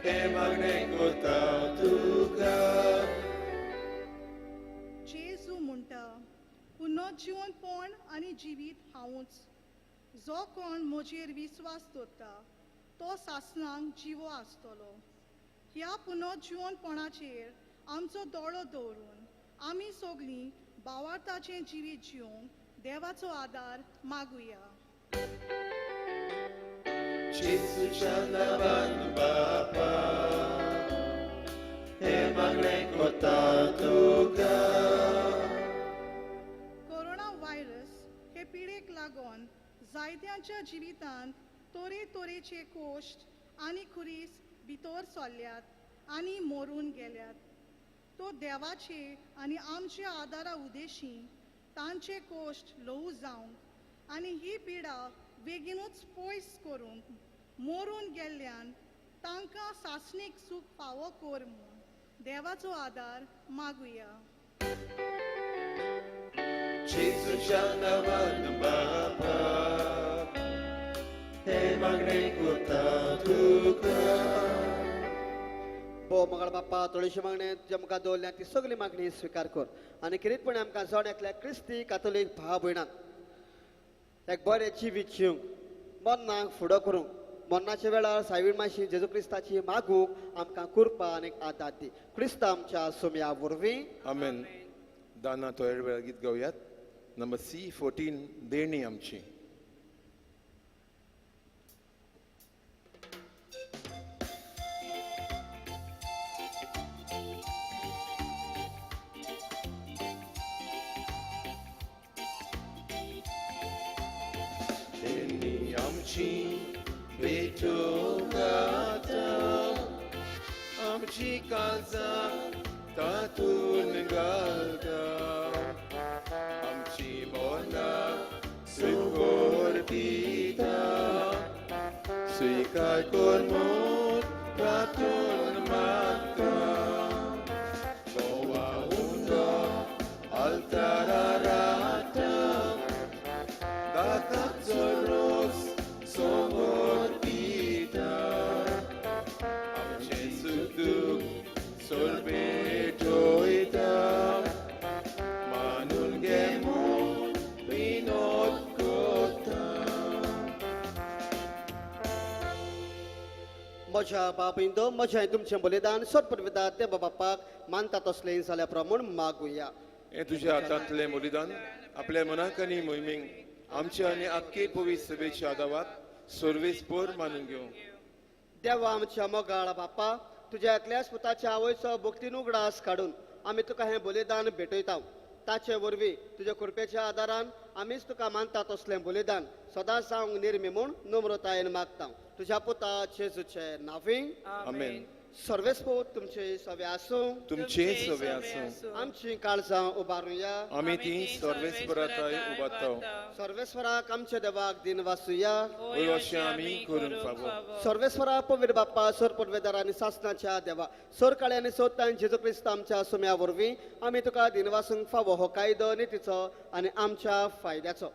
हें मागणें कोता तुका. जेजू म्हणटा, पुनर्जिवनपण आनी जिवीत हांवूच. जो कोण म्हजेर विस्वास दवरता तो सासणाक जिवो आसतलो. ह्या पुनर्जिवनपणाचेर आमचो दोळो दवरून आमी सगळीं भावार्थाचें जिवीत जिवंक देवाचो आदार मागुया. जेजूच्या नांवान बापा, हें मागणें कोता तुका. कोरोना व्हायरस हे पिडेक लागून जायत्यांच्या जिवितांत तरेतरेचे कोश्ट आनी खुरीस भितर सरल्यात आनी मरून गेल्यात. तो देवाचे आनी आमच्या आदारा उदेशी तांचे कोश्ट ल्हवू जावंक आनी ही पिडा बेगीनूच पयस करूंक मरून गेल्ल्यान तांकां सासणीक सूख फावो कर म्हूण देवाचो आदार मागुया. जेजूच्या नांवान बापा, हें मागणें कोता तुका. भोव मंगळ बाप्पा, थोडीशी मागणी जे आमकां दवरल्या ती सगळी मागणी स्विकार कर आनी किरीटपणी आमकां जण एकल्या क्रिस्ती कातोलीक भाव भयणाक एक बरें जिवीत जिवंक, मरणाक फुडो करूंक, मरणाच्या वेळार सायबीण माशी जेजू क्रिस्ताची मागूंक आमकां कृपा आनी आदार दी. क्रिस्त आमच्या सोम्या वरवीं. आमेन. दाना तोयर वेळार गीत गावयात नंबर C14, देणी आमची. देणी आमची भेटूंक आतां, आमची काळजां तातून घालता, आमची मनां सुकोर दिता, स्विकार कर म्हूण तातून मागता. गोवा उंडो आल्तारार आतां, दाताचो रोस समोर दिता, आमचें सूख दूख सोलपेटोयता, मानून घे म्हूण विनोद कोता. म्हज्या बाबींदो, म्हजें तुमचें बलिदान सोदपविदा देवा बापाक मानता तसलें जाल्या प्रमाण मागुया. हें तुज्या हातांतलें बलिदान आपल्या मनाक आनी मोहिमेक आमच्या आनी आख्खे पवित्र सभेच्या आदावाक सर्वेस्पर मानून घेवं. देवा आमच्या मोगाळ बापा, तुज्या एकल्याच पुताच्या आवयचो भक्तीन उगडास काडून आमी तुका हें बलिदान भेटयता. ताचे वरवीं तुज्या कृपेच्या आदारान आमीच तुका मानता तसलें बलिदान सदां जावंक निर्मी म्हूण नम्रतायेन मागता, तुज्या पुता जेजूचे नांवी. आमेन. सर्वेस्पोत तुमचे सवे आसूं. तुमचे सवे आसूं. आमची काळजां उबारुया. आमी ती सर्वेस्पराताय उबारता. सर्वेस्वराक आमच्या देवाक दिन वासुया. वय अशें आमी करूंक फावो. सर्वेस्वरा, पवित्र बाप्पा, सोर पदवेदार आनी सासणाच्या देवा, सोर काळे आनी सोदतान जेजू क्रिस्त आमच्या सुम्या वरवीं आमी तुका दिनवासूंक फावो. हो कायदो नितीचो आनी आमच्या फायद्याचो.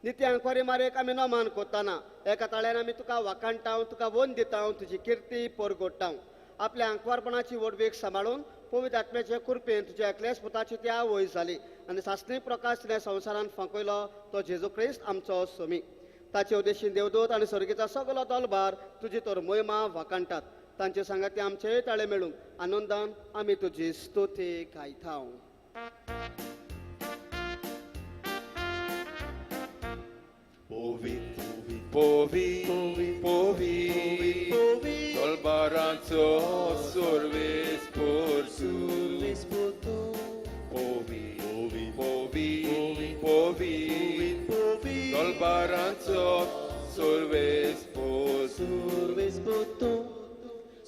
नित्य आंकवारी मारेक आमी नमान कोत्ताना एका ताळ्यान आमी तुका वाखाणटाव, तुका वंद दिताव, तुजी किर्ती परगोडटाव. आपल्या आंकवारपणाची व्हडवीक सांबाळून पवित्र आत्म्याचे कृपेन तुज्या एकल्याच पुताची ती आवय जाली आनी सासणी प्रकाश तिणें संवसारांत फांकयलो तो जेजू क्रिस्त आमचो सोमी. ताचे उद्देशीन देवदूत आनी स्वर्गीचा सगलो दलभार तुजी तर मोहिमा वाखाणटात. तांचे सांगाती आमचे ताळे मेळूंक आनंदान आमी तुजी स्तुती गायता. पोवी पोवी पोवी दलबारांचो सर्वेस्पर पोवी पोवी पोवी दलबारांचो सर्वेस्पर.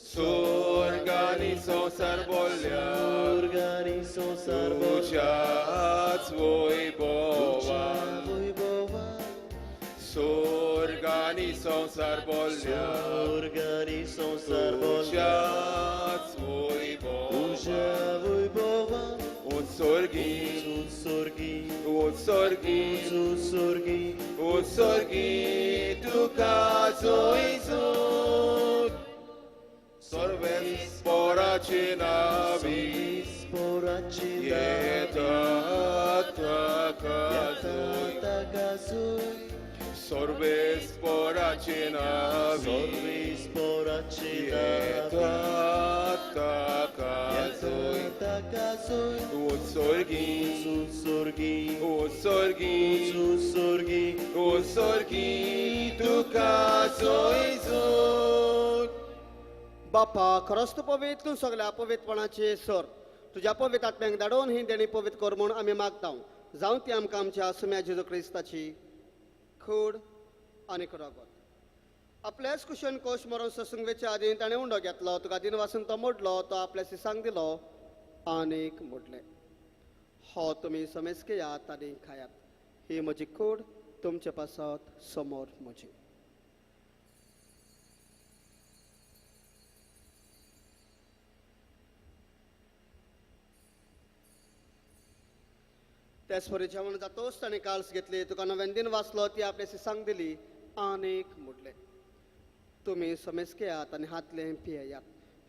स्वर्गानी संवसार बोल्ल्या तुज्याच वैभवान, स्वर्गानी सोर्गानी संवसार बोल्ल्या सोर्गानी संवसार बोल्ल्या तुज्याच वैभवान तुज्या वैभवान उत्सर्गी उत्सर्गी उत्सर्गी उत्सर्गी उत्सर्गी तुका जोयजून सर्वेस पोराची नावी पोराची येता ताका जोय ताका जोय सर्वेस पोराची नावी सर्वीस पोराची येता ताका जोय ताका जोय उत्सर्गी उत्सर्गी उत्सर्गी उत्सर्गी उत्सर्गी तुका जोयजून बापा खरोच तूं पवित्र, तूं सगल्या पवित्रपणाचे सर. तुज्या पवित्र आत्म्यांक धाडून ही देणी पवित्र कर म्हूण आमी मागता. जावं ती आमकां आमच्या सुम्या जेजू क्रिस्ताची खूड आनी रगत. आपल्याच कुशन कोश मरून ससंगवेच्या आदीं ताणें उंडो घेतलो, तुका दिन वासून तो मोडलो, तो आपल्या सिसांक दिलो आनीक मोडलें, हो तुमी समेजकेयात आनी खायात, ही म्हजी कूड तुमचे पासत समोर म्हजी. त्याच परी जेवण जातोच ताणें काल्स घेतली, तुका नव्यान दिन वाचलो, ती आपल्या सिसांक दिली आनीक मोडलें, तुमी समेजकेयात आनी हातलें पियेयात,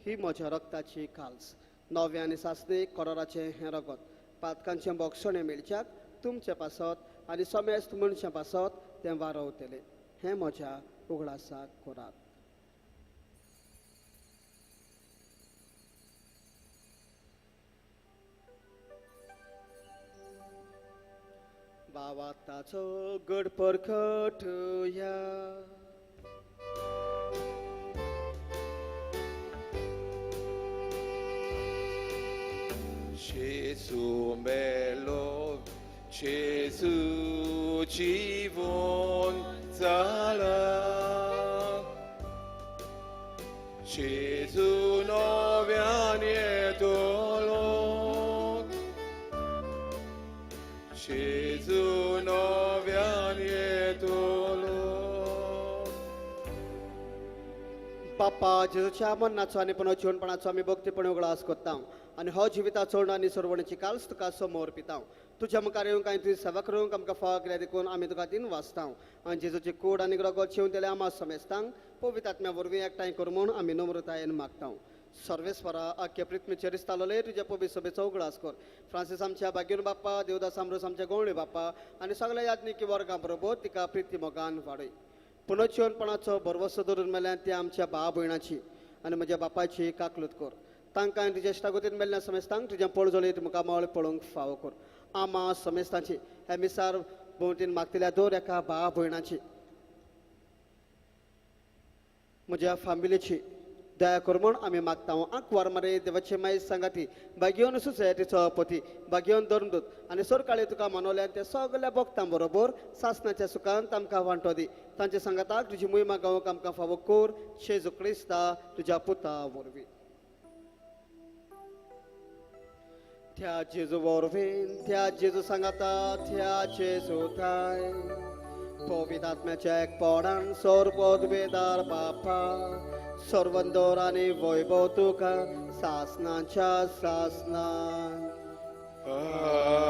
ही म्हज्या रक्ताची काल्स, नव्या आनी सासणीक कराराचें हें रगत, पातकांचें बोगसणें मेळच्याक तुमचे पासत आनी समेस्त मनशां पासत तें वारवतलें, हें म्हज्या उगडासाक करात. बाबा ताचो गड परखटुया. Gesù bello, Gesù जीवन जाला, Gesù नव्यान येतलो, Gesù नव्यान येतलो. बापा जेजूच्या मरणाचो आनी पुनर्जीवनपणाचो आमी भक्तीपणे उगडास करता आनी हो जिविताचो आनी सरवणेची काल्स तुका समोर पिता. तुज्या मुखार येवंक आनी तुजी सेवा करूंक आमकां फावो केल्या देखून आमी तुका दिन वाचता आनी जेजूची कूड आनी रगत शिवून दिल्या आमा समेस्तांक पवित्र आत्म्या वरवीं एकठांय कर म्हूण आमी नम्रतायेन मागता. सर्वेस्वरा आख्या पृथ्वीचेर दिसतालोले तुज्या पवित्र सभेचो उगडास कर. फ्रांसीस आमच्या बागेन बाप्पा, देवदास आमरोस आमच्या गवळी बाप्पा आनी सगळ्या याज्ञिकी वर्गां बरोबर तिका प्रिती मोगान वाडय. पुनर्जीवनपणाचो भरवसो धरून मेल्यान ती आमच्या भाव भयणाची आनी म्हज्या बापायची काकलूत कर. तांकां तुज्या इश्टागतीन मेल्ल्या समेस्तांक तुज्या पळजोळीत मुखामळ पळोवंक फावो कर. आमा समेस्तांची ह्या मिसार भोंवतीन मागतल्या दर एका भाव भयणाची म्हज्या फामिलीची दया कर म्हूण आमी मागता. आंकवार मारे देवाचे माय सांगाती बागेवन सुसेटीचो पती बागेवन धर्मदूत आनी सरकाळी तुका मनोल्यान ते सगल्या भक्तां बरोबर सासणाच्या सुखांत आमकां वांटो दी. तांचे सांगाताक तुजी मोहिमा गावंक आमकां फावो कर. जेजू क्रिस्ता तुज्या पुता वरवीं. त्या जेजू वरवीं, त्या जेजू सांगाता, त्या जेजू थाय पवित्र आत्म्याच्या एकपणान सर्वोद्वेदार बापा सर्वंदोर आनी वैभव तुका सासनाच्या सासनान. आमेन.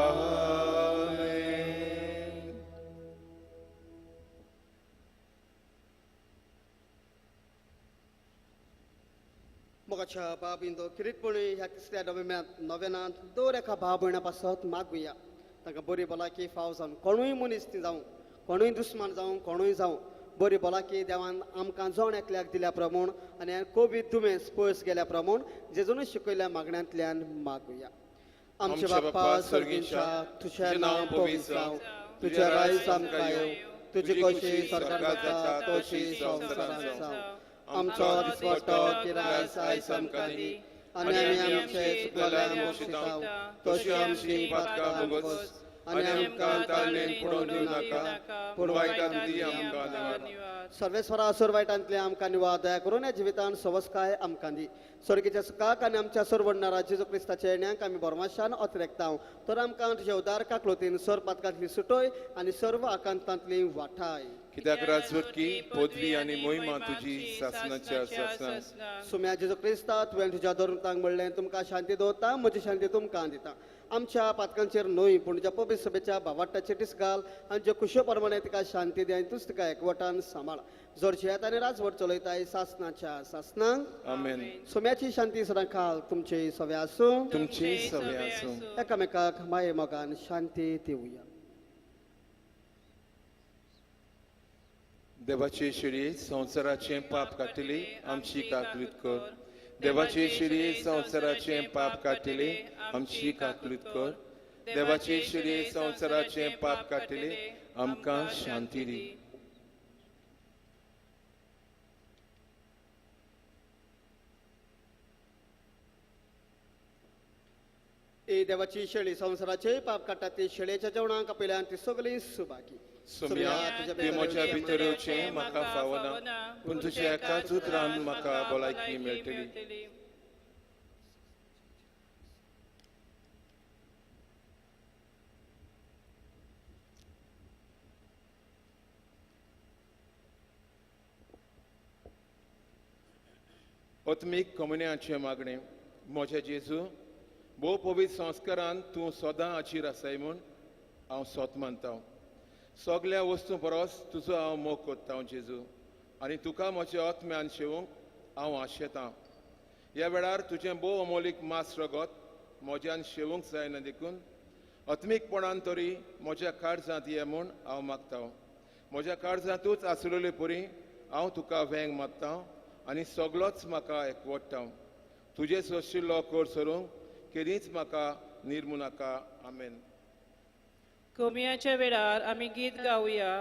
मोगाच्या बाबिंदो किरीटपणी ह्या तिसऱ्या नव्यानांत दर एका भाव भयणा पासत मागुया. तांकां बरी भलायकी फाव जावन कोणूय मनीस ती जावं, कोणूय दुस्मान जावं, कोणूय जावं, बरी भलायकी देवान आमकां जण एकल्याक दिल्या प्रमाण आनी कोवीड दुयेंस पयस गेल्या प्रमाण जेजून शिकयल्या मागण्यांतल्यान मागुया. आमचे बाप्पा सर्गीच्या, तुझें नांव पवित्र जावं, तुजें राज आमकां येवं, तुजी कशी स्वर्गांत जाता तशी संवसारांत जावं. आमचो दिसवटो किरायस आयज आमकां दी आनी आमी आमचे चुकलेल्यांक बक्षितांव तशी आमची पातकां भोगोस आनी आमकां ताळणेन पडोवन दिवं नाका, पूण वायटांतली आमकां निवार. सर्वेस्वरा असुर वायटांतले आमकां निवार दया करून ह्या जिवितान सवसकाय आमकां दी. स्वर्गीच्या सुखाक आनी आमच्या सरवडणारा जेजू क्रिस्ताच्या येण्याक आमी भरमाशान अतिरेकता. तर आमकां तुज्या उदार काकलोतीन सर पातकांतली सुटोय आनी सर्व आकांतांतली वाठाय. कित्याक राजवटकी पदवी आनी मोहिमा तुजी सासनाच्या सासनाक. सुम्या जेजू क्रिस्ता, तुवें तुज्या धर्मतांक म्हणलें, तुमकां शांती दवरता, म्हजी शांती तुमकां दिता. आमच्या पातकांचेर न्हय पूण तुज्या पवित्र सभेच्या भावाट्टाचेर दीस घाल आनी ज्यो खुशो प्रमाणे तिका शांती दी आनी तूच तिका एकवटान सांबाळ, जोर जियेता आनी राजवट चलयताय सासनाच्या सासनाक. आमेन. सोम्याची शांती सदां काल तुमचे सवे आसूं. तुमची सवे आसूं. एकामेकाक माये मोगान शांती दिवया. देवाची शिरी संवसाराचें पाप काडटली, आमची काकलूत कर. देवाची शिरी संवसाराचें पाप काडटली, आमची काकलूत कर. देवाची शिरी संवसाराचें पाप काडटली, आमकां शांती दी. ए देवाची शेळी संवसाराचे पाप काडटा, ती शेळयेच्या जेवणाक आपयल्यान ती सगळीं सुभागी. सोम्या, तुवें म्हज्या भितर येवचें म्हाका फावना, पूण तुज्या एकाच उतरान म्हाका भलायकी मेळटली. आत्मीक कमुन्याचें मागणें. म्हज्या जेजू, भोव पवित्र संस्कारान तूं सदां हाजीर आसाय म्हूण हांव सोत मानता. सगल्या वस्तूं परस तुजो हांव मोग कोत्ता जेजू, आनी तुका म्हज्या आत्म्यान शेवूंक हांव आशेतां. ह्या वेळार तुजें भोव अमोलीक मास रगत म्हज्यान शेवूंक जायना देखून आत्मीकपणान तरी म्हज्या काळजांत ये म्हूण हांव मागता. म्हज्या काळजांतूच आसलेले परी हांव तुका वेंग मारता आनी सगलोच म्हाका एकवडटा. तुजें सोशिल्लो कोर सरूंक केदींच म्हाका निर्मू नाका. आमेन. गोमयाच्या वेळार आमी गीत गावया,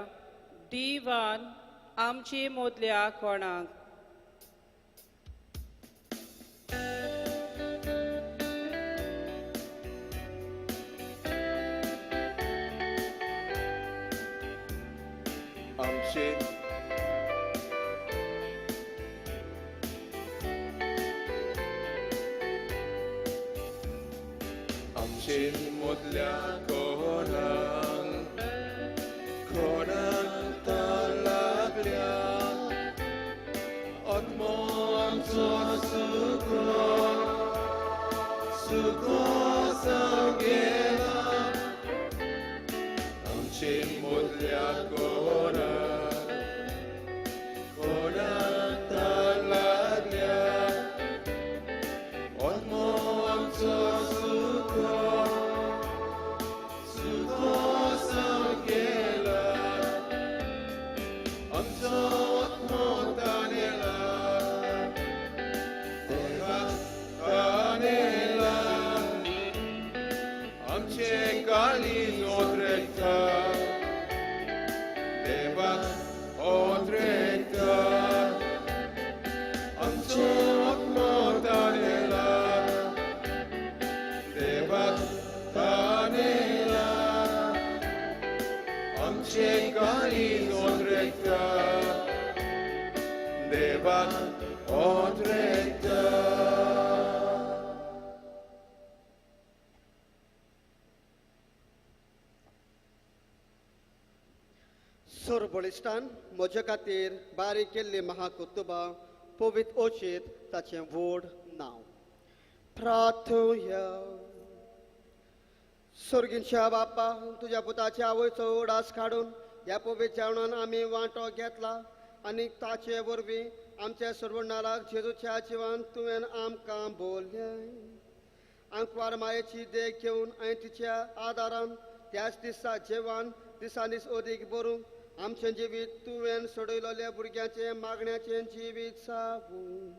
दिवान आमची मोदल्या कोणाक. आमचे आमचे मोदल्या कोणाक कोणाक लागल्या आत्मो आमचो सुको सुको सांगेला. आमचे मोदल्या कोणाक कोणाक लागल्या आत्मो आमचो सुको सुको सांगेला. आमचो आत्मो तानेला देवाक तानेला. आमचे काळीज ओतरेता देवाक ओतरेता. आमचो आत्मो तानेला देवाक तानेला. आमचे काळीज ओतरेता देवाक ओतरेता. सोर बळिश्टान म्हजे खातीर बारीक केल्ली महाकुतुबा पवित्र ओशीत ताचें व्हड नांव. प्रार्थुया. सोर्गींच्या बापा, तुज्या पुताच्या आवयचो उडास काडून ह्या पवित्र जेवणान आमी वांटो घेतला आनी ताचे वरवीं आमच्या सर्वणाराक जेजूच्या जिवान तुवें आमकां बोललें. आंकवार मायेची देख घेवन आनी तिच्या आदारान त्याच दिसा जेवण दिसान दीस अदीक बरूंक आमचें जिवीत तुवें सोडयलेल्या भुरग्यांचें मागण्याचें जिवीत जावूं.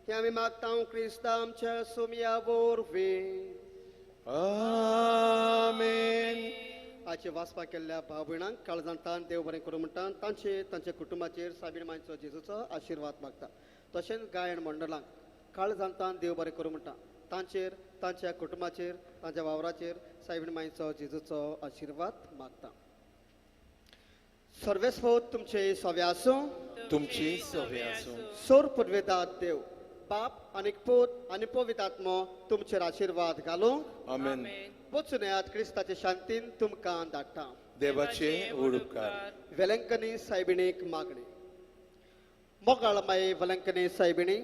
हें आमी मागता क्रिस्ता आमच्या सोमया वरवीं. आमेन. आजचे वाचपाक केल्ल्या भाव भयणांक काळजांतान देव बरें करूं म्हणटा. तांचे तांच्या कुटुंबाचेर साबीर मांयचो जेजूचो आशिर्वाद मागता. तशेंच गायन मंडळांक काळजांतान देव बरें करूं म्हणटा. तांचेर तांच्या कुटुंबाचेर तांच्या वावराचेर सायबीण मांयचो जेजूचो आशिर्वाद मागता. सर्वेस्पोत तुमचे सवे आसूं. तुमची सवे आसूं. सोर पुर्वेदात देव बाप आनी पूत आनी पवित्र आत्मो तुमचेर आशिर्वाद घालूं. आमेन. वचून येयात, क्रिस्ताचे शांतीन तुमकां धाडटा. देवाचे व्हड उपकार. वेलंकनी सायबिणीक मागणी. मोगाळ माये वेलंकनी सायबिणी,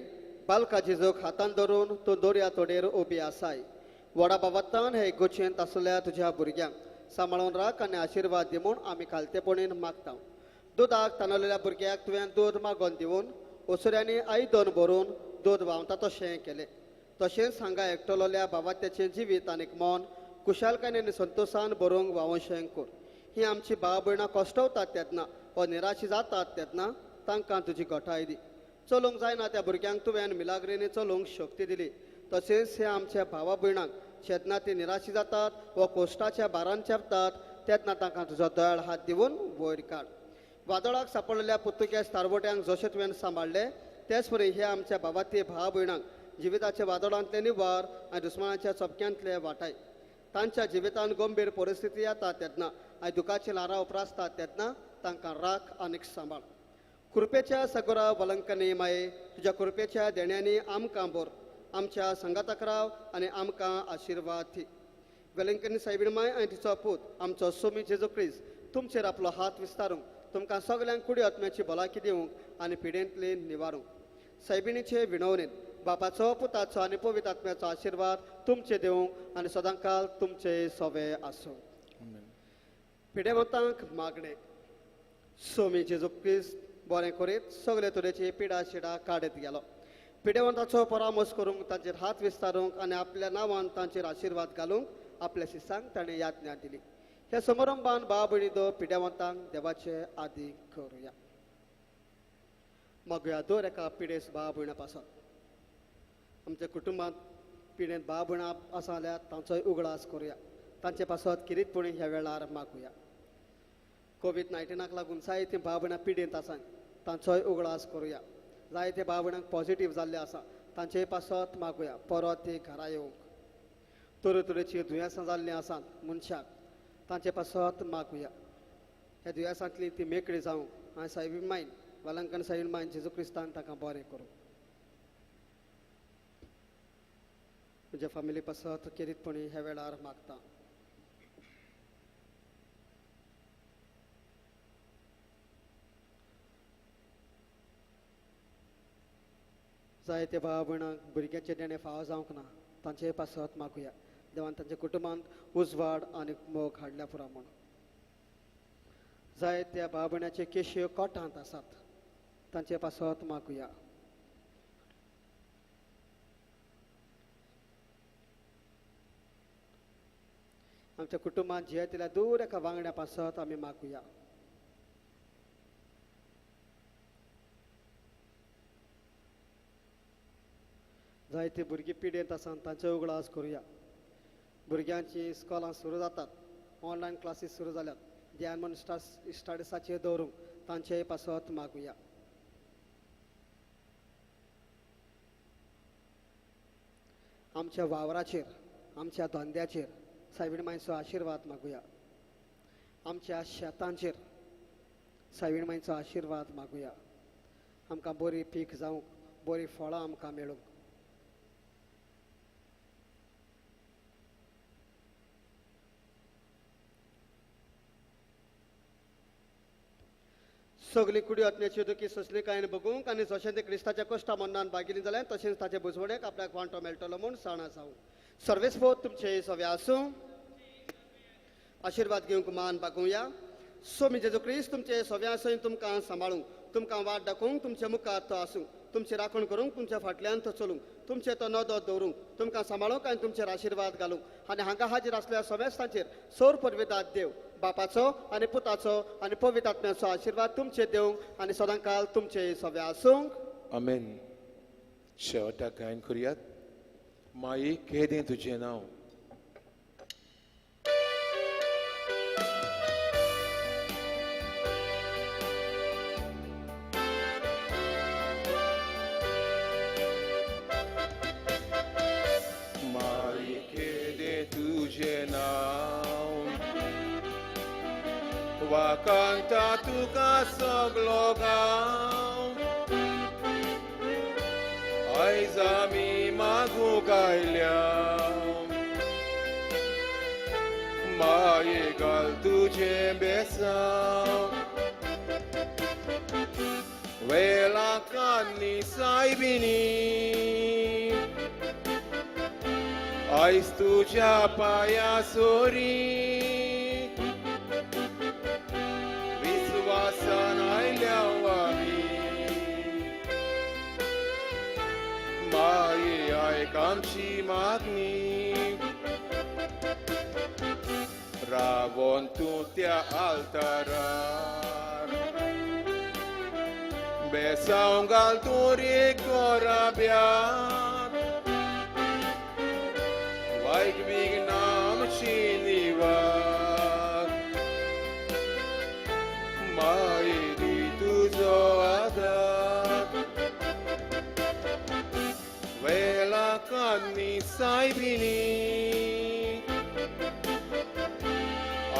बालका जेजूक हातान धरून तूं दर्या तोडेर उबी आसाय. व्हडा बाबातान हे गोचेंत आसल्या तुज्या भुरग्यांक सांबाळून राख आनी आशिर्वाद दी म्हूण आमी खालतेपणीन मागता. दुदाक तानवलेल्या भुरग्याक तुवें दूद मागोवन दिवन ओसऱ्यांनी आयदन भरून दूद व्हांवता तशें केलें. तशेंच हांगा एकटलोल्या बाबात्याचें जिवीत आनीक मन कुशालकायेन आनी संतोशान भरूंक व्हांवशें कर. ही आमची भाव भयणां कश्टवतात तेन्ना वा निराशी जातात तेन्ना तांकां तुजी घटाय दी. चलूंक जायना त्या भुरग्यांक तुवें मिलाग्रेनी चलूंक शक्ती दिली. तशेंच हे आमच्या भावा भयणांक जेन्ना ती निराशी जातात वा कोश्टाच्या बारान चेपतात तेन्ना तांकां तुजो दयाळ हात दिवन वयर काड. वादळाक सापडलेल्या पुर्तुगेज तारवट्यांक जशें तुवें सांबाळ्ळें तेच परी हे आमच्या भावाती भाव भयणांक जिविताच्या वादळांतले निवार आनी दुस्मानाच्या चपक्यांतले वाटाय. तांच्या जिवितांत गंभीर परिस्थिती येता तेन्ना आनी दुखाची ल्हारां उप्रासतात तेन्ना तांकां राख आनीक सांबाळ. कृपेच्या सगरा वलंकनी माये, तुज्या कृपेच्या देण्यांनी आमकां बोर, आमच्या संगाताक राव आनी आमकां आशिर्वाद दी. वेलंकनी सायबीण माय आनी तिचो पूत आमचो सोमी जेजू क्रिस्त तुमचेर आपलो हात विस्तारूंक, तुमकां सगल्यांक कुडी आत्म्याची भलायकी दिवंक आनी पिडेंतली निवारूंक. सायबिणीचे विणवणेन बापाचो, पुताचो आनी पवित्र आत्म्याचो आशिर्वाद तुमचे दिवंक आनी सदांकाल तुमचे सोवे आसूं. पिडेवंतांक मागणें. सोमी जेजू क्रिस्त बरें करीत सगळे तरेची पिडा शिडा काडत गेलो. पिडेवंताचो परामर्श करूंक, तांचेर हात विस्तारूंक आनी आपल्या नांवान तांचेर आशिर्वाद घालूंक आपल्या शिसांक ताणें याज्ञा दिली. ह्या समारंभान भाव भयणी दो पिडेवंतांक देवाचे आदी करुया. मागुया दर एका पिडेस भाव भयणा पासत. आमच्या कुटुंबांत पिडेंत भाव भयणां आसा जाल्यार तांचोय उगडास करुया. तांचे पासत किरीतपणी ह्या वेळार मागुया. कोवीड-19 लागून जायतीं भाव भयणां पिडेंत आसा तांचोय उगडास करुया. जायते भाव भयणांक पॉझिटीव जाल्ले आसा तांचे पासत मागुया परत ती घरा येवंक. तरेतरेची दुयेंसां जाल्लीं आसात मनशाक तांचे पासत मागुया. ह्या दुयेंसांतली ती मेकळी जावंक आनी सायबीण मायन वेलंकन सायबीण मायन जेजू क्रिस्तान तांकां बरें करूं. म्हज्या फामिली पासत केरीतपणी ह्या वेळार मागता. जायते भाव भयणांक भुरग्यांचे देणें फावो जावंक ना तांचे पासत मागुया. देवान तांच्या कुटुंबांत उजवाड आनी मोग हाडल्या पुरो म्हूण. जायत्या भाव भयणाचे केश्यो कोटांत आसात तांचे पासत मागुया. आमच्या कुटुंबांत जियेतल्या दूर एका वांगड्या पासत आमी मागुया. जायती भुरगीं पिडेंत आसा तांचो उगडास करुया. भुरग्यांची इस्कॉलां सुरू जातात, ऑनलायन क्लासीस सुरू जाल्यात, ध्यान मन स्टडीसाचेर दवरूंक तांचेय पासत मागुया. आमच्या वावराचेर, आमच्या धंद्याचेर सायबीण मायचो आशिर्वाद मागुया. आमच्या शेतांचेर सायबीण मायचो आशिर्वाद मागुया. आमकां बरी पीक जावंक, बरीं फळां आमकां मेळूंक. सगळी कुडी आत्म्याची दुखी सोंसली कांय बघूंक आनी जशें ते क्रिस्ताच्या कश्टा मरणान भागिल्ली जाल्यार तशेंच ताचे बुजवणेक आपल्याक वांटो मेळटलो म्हूण जाणा जावं. सर्वेस्पोत तुमचे सवे आसूं. आशिर्वाद घेवंक मान बागुया. सोमी जेजू क्रिस्त तुमचे सव्या आसून तुमकां सांबाळूंक, तुमकां वाट दाखोवंक तुमच्या मुखार तो आसूं, तुमची राखण करूंक तुमच्या फाटल्यान तो चलूंक, तुमचे तो नदर दवरूंक, तुमकां सांबाळूंक आनी तुमचेर आशिर्वाद घालूंक. आनी हांगा हाजीर आसल्या समेस्तांचेर सोर परवेदात देव बापाचो आनी पुताचो आनी पवित्र आत्म्याचो आशिर्वाद तुमचे दिवंक आनी सदांकाल तुमचे सवे आसूंक. आमेन. शेवटाक गायन करुयात. माई केदें तुजें नांव. माई केदें तुजें नांव, वाकांता तुका सगलो गांव, आयज आमी मागूंक आयल्या माये घाल तुजें बेसांव वेलाकान्नी सायबिणी आयज तुज्या पांया सोरी विस्वासान आयल्या आमी माये आयक आमची मागणी रावोन तूं त्या आल्तारार बेसांव घाल तूं रे गोराब्यार वायट विघ्नां आमची निवार माये दी तुजो आदार वेलाकान्नी सायबिणी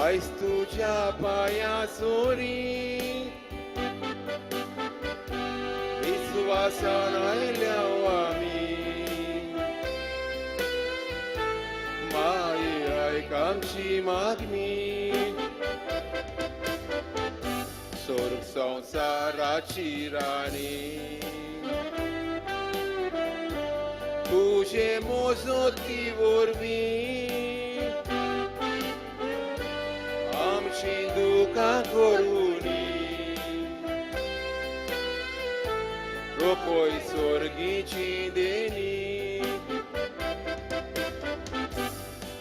आयज तुज्या पांया सोरी विस्वासान आयल्या आमी माये आयक आमची मागणी स्वर्ग संवसाराची राणी तुजे मोजोती वरवीं आमची दुकां करुनी रोपय स्वर्गीची देणी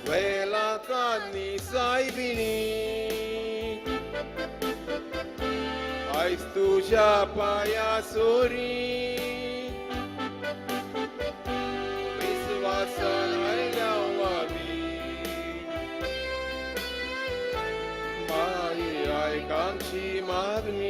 वेलाकान्नी सायबिणी आयज तुज्या पांया सोरी विस्वासान आयल्या आमी माये आयक आमची मागणी.